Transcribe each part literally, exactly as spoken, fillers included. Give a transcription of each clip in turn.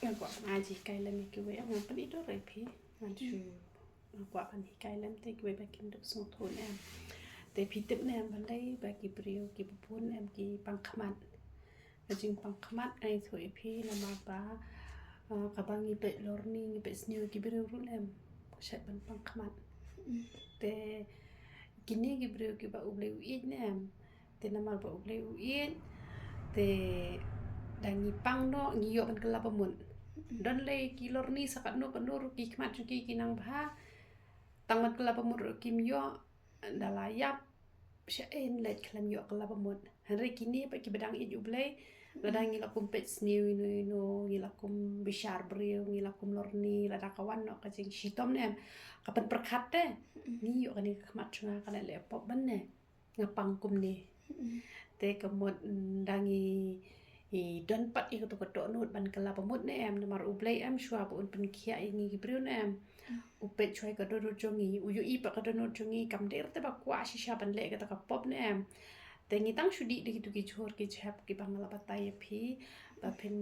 Nga kwah ban ai jinghikai lem ïa kiwei, nga pynithuh re phi. Ngan shu, nga kwah ban hikai lem te kiwei ba kim dup sngewthuh ne em. Te phi tip ne em balei ba ki briew kiba bun em ki pang khmat. Ka jingpang khmat nga ïathuh ïa phi namar ba, ah, kaba ngi peit lorni, ngi peit sniew ki briew ruh ne em, ka shait ban pang khmat. Te kine ki briew kiba U Blei u ïeit ne em, te namar ba U Blei u ïeit, te da ngi pang noh ngi ïoh ban kylla ba mut. Don lei ki lorni sa katno katno ruh ki khmat jong ki ki nang bha, tang ban kylla ba mut ruh kim ïoh. Da la ïap sha ein leit khlem ïoh kylla ba mut. Hynrei kine pat kiba dang ïeit U Blei, lada ngi la kum peit sniew ino ino, ngi la kum bishar briew, ngi la kum lorni, lada ka wan noh ka jingshitom ne em, ka pynpyrkhat te, ngi ïoh kane ka khmat jong nga, ka la leh pop ban ne, nga pang kumne. Te ka mut, mm, da ngi, i, don pat ïa kato ka dohnud ban kylla ba mut ne em, namar U Blei em shuwa ba un pynkhiah ïa ngi ki briew ne em, u peit shuwa ïa ka dohnud jong ngi, u ïohi pat ka dohnud jong ngi, kam dei te ba kwah shisha ban leh kata ka pop ne em. Te ngi tang shu dih da kito ki jhur ki jhep kiba nga la batai ïa phi, ba phin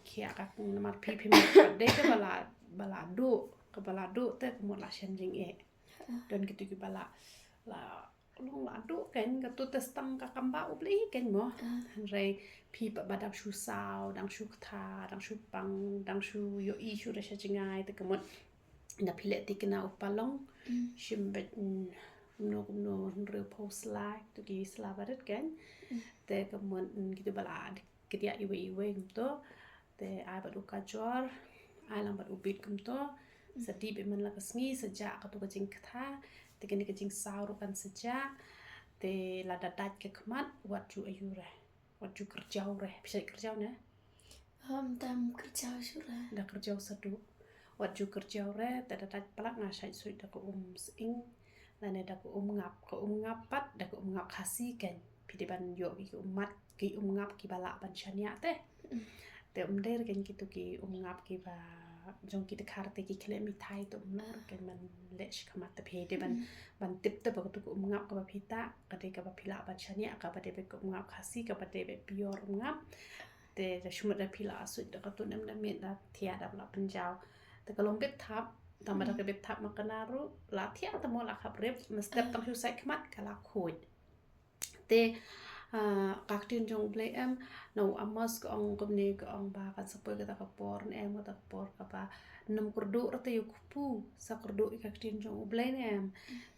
khiah ka, namar phi phim pat dei te ba la, ba la duh, kaba la duh te ka mut la shem jingeh. Don kito kiba la, la long la duh kein, kato te tang ka kam ba U Blei kein mo. Hynrei phi pat ba dang shu saw, dang shu ktha, dang shu pang, dang shu ïohi shuh re sha jngai, te ka mut da phi leh thikna u palong, shim beit, mm, kumno kumno, hynriewphew sla, kito ki sla barit kein. Te ka mut, mm, kito ba la kdiah iwei iwei kumto. Te ai bad u kajor, ai lang bad u bit kumto. Sa dih beit man la ka sngi, sa jah kato ka jingktha. Te kane ka jingsaw ruh kan sa jah. Te lada dait ka khmat, wat ju aiu re, wat ju kyrjaw re. Phi shait kyrjaw ne? Ym tam kyrjaw shuh re. Da kyrjaw sa duh. Wat ju kyrjaw re, te da dait palat nga shait suit da ka um sying lane da ka um ngap, ka um ngap pat, da ka um ngap Khasi kein. Phi dei ban ïoh ki um mat, ki um ngap kiba lah ban shaniah te. Te um dei re kein kito ki um ngap kiba jong ki dkhar te ki khleh mithai te um lor kein ban leh shakhmat, te phi dei ban, ban tip te ba kato ka um ngap kaba phi tah ka dei kaba phi lah ban shaniah, kaba dei beit ka um ngap Khasi, kaba dei beit pure um ngap. Te da shu mut da phi la suit da kato ne em, da miet da thiah da la pynjaw. Te ka long bit thap, tang ba da ka bit thap ma ka na ruh la thiah, te mo la khap rip, mynstep tang shu sait khmat ka la khuid. Te, ah, ka ktien jong U Blei em, na u Amos ka ong kumne, ka ong ba kan sa poi kata ka por ne em, kata ka por kaba nym kyrduh re te ïa u kpu, sa kyrduh ïa ka ktien jong U Blei ne em.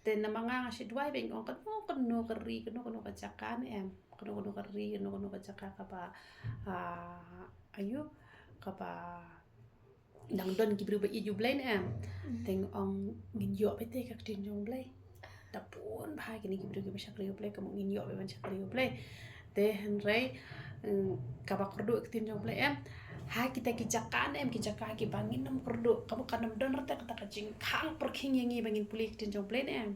Te namar nga nga shu duwai beit, ong kano kano ka ri, kano kano ka jaka ne em, kano kano ka ri, kano kano ka jaka kaba, ah, aiu, kaba dang don ki briew ba ïeit ïa U Blei ne em. Te nga ong ngin ïoh beit te ka ktien jong U Blei. Da bun bha kine ki briew kiba shakri ïa U Blei, ka mut ngin ïoh beit ban shakri ïa U Blei. Te hynrei, mm, kaba kyrduh ka ktien jong U Blei em, ha kita ki jaka ne em, ki jaka kiba ngin nym kyrduh, ka mut kan nym don re te kata ka jingkhang pyrkhing ïa ngi ba ngin pule ka ktien jong U Blei ne em.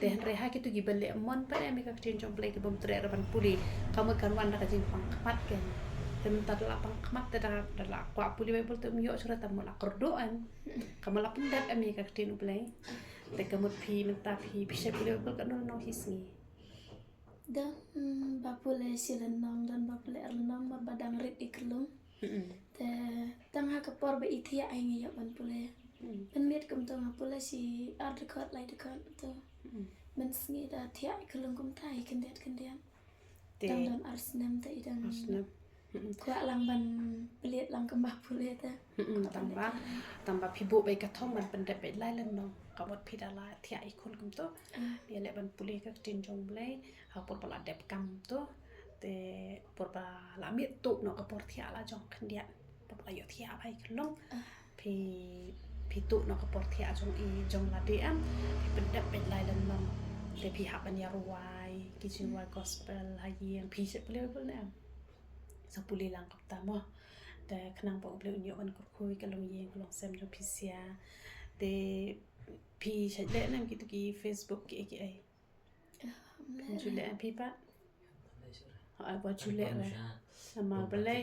Te hynrei ha kito kiba leh mon pat ne em ïa ka ktien jong U Blei, kibym treh re ban pule, ka mut kan wan da ka jingpang khmat kein. Te mynta da la pang khmat te da, da la kwah pule Baibl te ym ïoh shuh re, te mut la kyrduh em, ka mut la pyndep em ïa ka ktien U Blei. Te ka mut phi mynta phi, phi shait pule Baibl katno, katno shi sngi? Da, mm, ba pule shi lynnong, don ba pule ar lynnong, ba dang rit i kyrlong. Te tang ha ka por ba i thiah ai ngi ïoh ban pule. Pynmiet kumto nga pule shi ar dkhot, lai dkhot to. Mynsngi da thiah i kyrlong kumta i khyndiat khyndiat. Te dang don ar snem te i dang ar snem. Kwah lang ban pule lang kumba pule te. Tang ba, tang ba phi buh beit ka thong ban pyndep beit lai lynnong. Ka mut phi da la thiah i khun kumto. Ïa leh ban pule ka ktien jong U Blei ha ka por ba la dep kam to. Te por ba la miet tuh noh ka por thiah la jong khyndiat. Por ba la ïoh thiah bha i kyrlong. Phi, phi tuh noh ka por thiah jong i jong lade em. Phi pyndep beit lai lynnong. Te phi hap ban ïa rwai ki jingrwai gospel ha ïing, phi shait pule Baibl ne em? Sa pule lang kumta mo. Te khnang ba U Blei un ïoh ban kyrkhu ïa ka longïing ka longsem jong phi sha. Te phi shait leh ne em kito ki Facebook kiei kiei? Ym ju leh em phi pat? Hooid, wat ju leh re. Namar balei?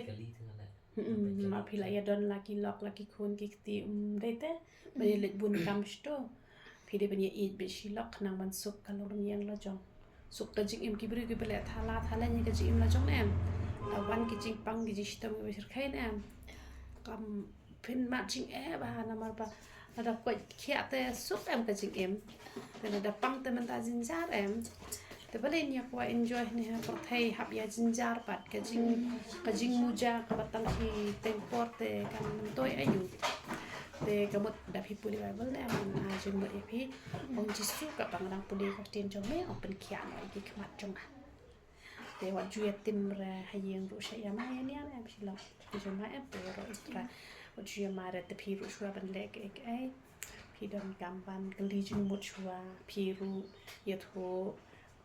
Namar phi la ïa don la ki lok la ki khun ki kti, ym dei te ban ïa leit bun kam shto. Phi dei ban ïa ïeit beit shi lok khnang ban suk ka longïing la jong. Suk ka jingim ki briew kiba leh thala thala ïa ka jingim la jong ne em. La wan ki jingpang ki jingshitom kiba shyrkhei ne em. Kam Phin mad jingeh bha namar ba lada koit khiah te suk em ka jingim. Te lada pang te mynta jynjar em. Te balei ïa kwah enjoy ne ha pyrthei hap ïa jynjar pat ka jing, ka jingmuja kaba tang shi teng por te kan myntoi aïu. Te ka mut da phi pule Bible ne man a jingmut ïa phi. Ong Jisu ka pang dang pule ka ktien jong me ong pynkhiah noh ïa ki khmat jong nga. Te wat ju ïa tim re ha ïing ruh sha ïa ma ïa niam em shilong. Te jong ma em te ro itra. Wat ju ïa ma re te phi ruh shuwa ban leh kaei kaei. Phi don kam ban kylli jingmut shuwa phi ruh ïathuh.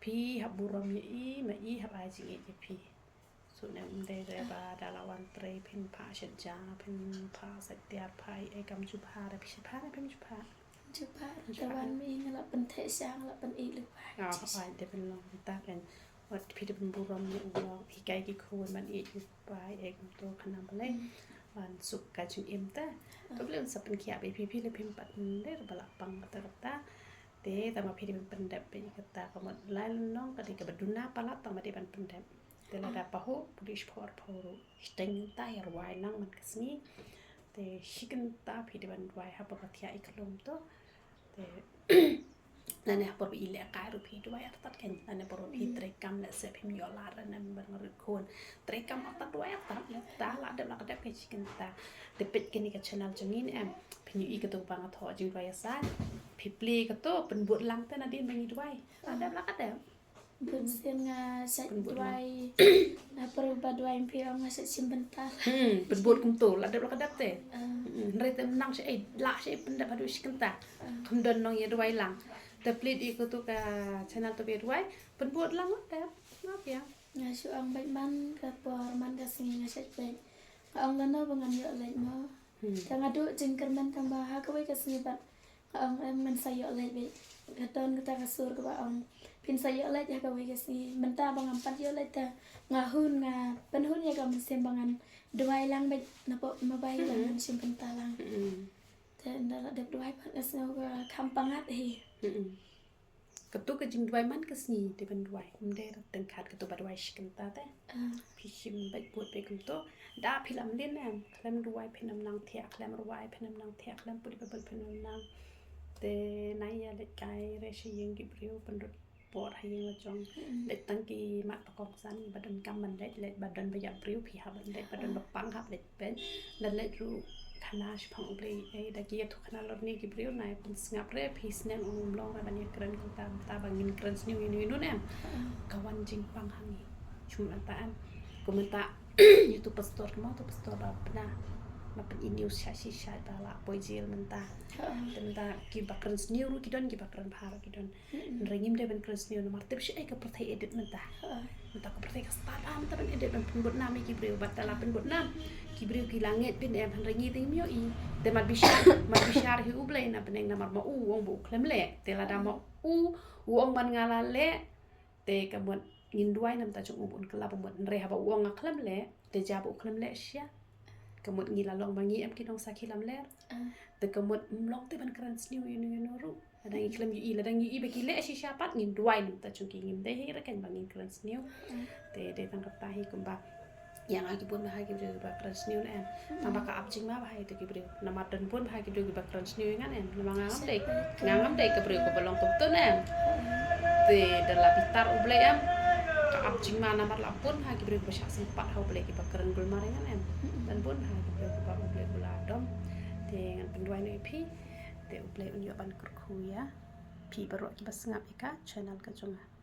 Phi hap burom ïa i ma i hap ai jingïeit ïa phi. So ne um dei re ba da la wan trei phin pha shet ja phin pha shet tiar pha i ei kam ju pha re phi shet pha re phin ju pha. Ju pha re te wan ma i nga la pyntheh sha nga la pyn i lypa. Ah, ai te phin long ta kan. Wat phi te pynburom ne u long phi kai ki khun man i ju pha i ei kam to khana balei. Wan suk ka jingim ta. To ble un sa pynkhiah ba phi phi le phim pat nder ba la pang kata kata. Te tang ma phi te pyn pyndep ba kata ka mut lai lynnong ka dei kaba duna palat tang ma dei ban pyndep. Te lada pahuh pudi shipor phoru. Shteng ta ïa rwai nang man ka sngi. Te shi kynta phi dei ban rwai haba ka thiah i khlum to. Te nane hapor ba i leh kai ruh phi duwai artat kan nane por ba phi trei kam leh se phim ïoh lad re nane ban ngarut khun trei kam artat duwai artat leh ta la dep la ka dep ka shi kynta. Te peit kane ka channel jong ngi ne em phin ïohi kato ba nga thoh jingduwai ïa sa phi plie kato pynbud lang te nadien ba ngi duwai la dep la ka dep. Bun sien nga sait duwai. Na pyrba duwai phi ong nga sait shim bynta. Hmm, pynbud kumto la dep la ka dep te. Hynrei te nang sait la sait pyndep haduh shi kynta. Kham don nong ïa duwai lang. Te plie ïa kato ka channel to ïa duwai pynbud lang te. Nga pia. Nga shu ong bad man ka por man ka sngi nga sait bad. Nga ong lano ba ngan ïoh leit mo. Te nga duh jingkyrmen tang ba ha kawei ka sngi bad nga ong em ngan sa ïoh leit bad ka don kata ka sur kaba ong phin sa ïoh leit ha kawei ka sngi mynta ba ngam pat ïoh leit te nga hun nga pynhun ïa ka mynsiem ba ngan duwai lang bad napoh mabai ba ngan shim bynta lang. Te nda la dep duwai pat nga sngew ka kham pangat hi. Kato ka jingduwai man ka sngi te ban duwai ym dei rap teng khat kato ba duwai shi kynta te. Phi shim bad bud bad kumto da phi lam lin em khlem duwai phin ym nang thiah khlem ruwai phin ym nang thiah khlem pule Bible phin ym nang. Te na ïa leit kai re sha ïing ki briew pynrut por ha ïing la jong. Leit tang ki mat pa kongsan ba don kam ban leit leit ba don ba ïap briew phi hap ban leit ba don ba pang hap leit. Peit, da leit ruh khana shaphang U Blei, eh, da ki ïathuh khana lor ne ki briew, nai pynsngap re, phi sneng ong ym long re ban ïakren kumta, mynta ba ngin kren sniew ïa ino ino ne em. Ka wan jingpang ha ngi. Shu mynta em. Kumta ïa uto pastor, kumta uto pastor ba pynah, ba pyn-i news sha shisha ba la poi jail mynta. Te mynta kiba kren sniew ruh ki don, kiba kren bha ruh ki don. Hynrei ngim dei ban kren sniew namar tip shi ei ka pyrthei edit mynta. Mynta ka pyrthei ka stad bha mynta ban edit ban pynbud nam ïa ki briew bad te la pynbud nam. Ki briew ki la ngeit phin em hynrei ngi te ngim ïohi. Te mat bishar, mat bishar hi U Blei na bneng namar ma u u ong ba u khlem leh. Te lada ma u u ong ban nga la leh. Te ka mut ngin duwai namar ta jong u ba un kylla ba mut hynrei haba u ong nga khlem leh. Te ja ba u khlem leh sha. Ka mut ngi la long ba ngi em ki nongsakhi lamler. Te ka mut ym long te ban kren sniew ïa ino ïa ino ruh. Lada ngi khlem ïohi, lada ngi ïohi ba ki leh shisha pat ngin duwai namar ta jong ki ngim dei hi re keiñ ba ngin kren sniew. Te dei tang kata hi kumba ïa nga ki bun bha ki briew kiba kren sniew ne em. Tang ba ka ap jingma bha ïa ki briew. Namar don bun bha ki briew kiba kren sniew ïa ngan em. Namar nga ngam dei, nga ngam dei ka briew kaba long kumto ne em. Te da la bitar U Blei em. Ka ap jingma namar la bun bha ki briew kiba shah sympat ha U Blei kiba kren gulmar ïa ngan em. Don bun bha ki briew kiba U Blei u la dom. Te ngan pynduwai noh ïa phi. Te U Blei un ïoh ban kyrkhu ïa phi baroh kiba sngap ïa ka channel ka jong nga.